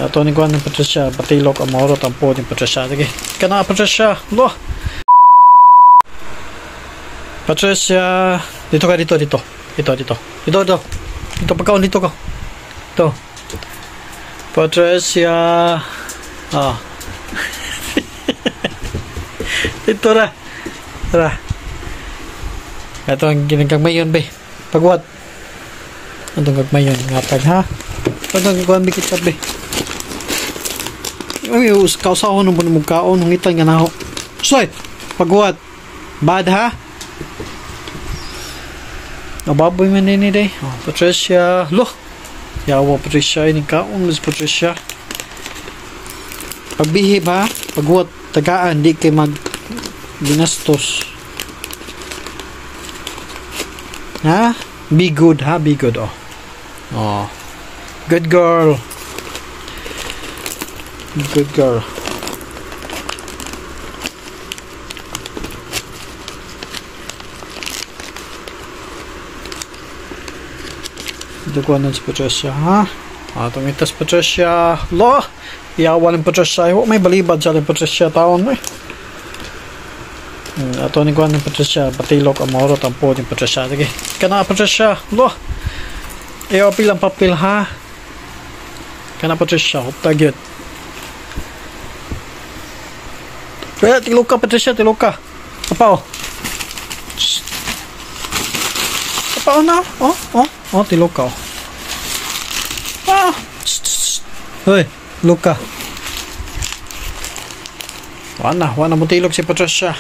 Ato ni kuan ni Patricia, patilok ang maurot ang po ni Patricia. Sige, kana Patricia. Lo. Patricia, dito ka dito dito. Dito dito. Dito dito. Dito pagkaon dito ka. Dito. Patricia. Ah. Dito ra. Tara. Ito ang ginagagmayon be. Pagwat. Atong gagmayon ngatag ha. Pagkang kuan be ketchup be. Ay, kausahon ng mong kaon, hungitan nga naho. Soy, pagwat. Bad ha? Nababoy man nini day. Oh, Patricia. Lo. Yawa Patricia ini kaon Miss Patricia. Pagbihib ha. Pagwat tagaan di kay mag ginastos. Ha? Be good ha, be good oh. Oh. Good girl. Good girl. Duguan si Patricia, ha? Atong itas Patricia. Lo! Iyawa ni Patricia. Wa may balibad sa ni Patricia taon eh. Ato ni kuan ni Patricia. Patilok ang maurot ang po ni Patricia. Sige. Kana Patricia. Lo! Iyo pilang papel ha. Kana Patricia. Hupta gyud. Kaya tilok ka Patricia, tilok ka. Apa oh. Apa oh na? Oh, oh, oh, tilok ka oh. Ah. Hoy, tilok ka. Wala, wala mo tilok si Patricia.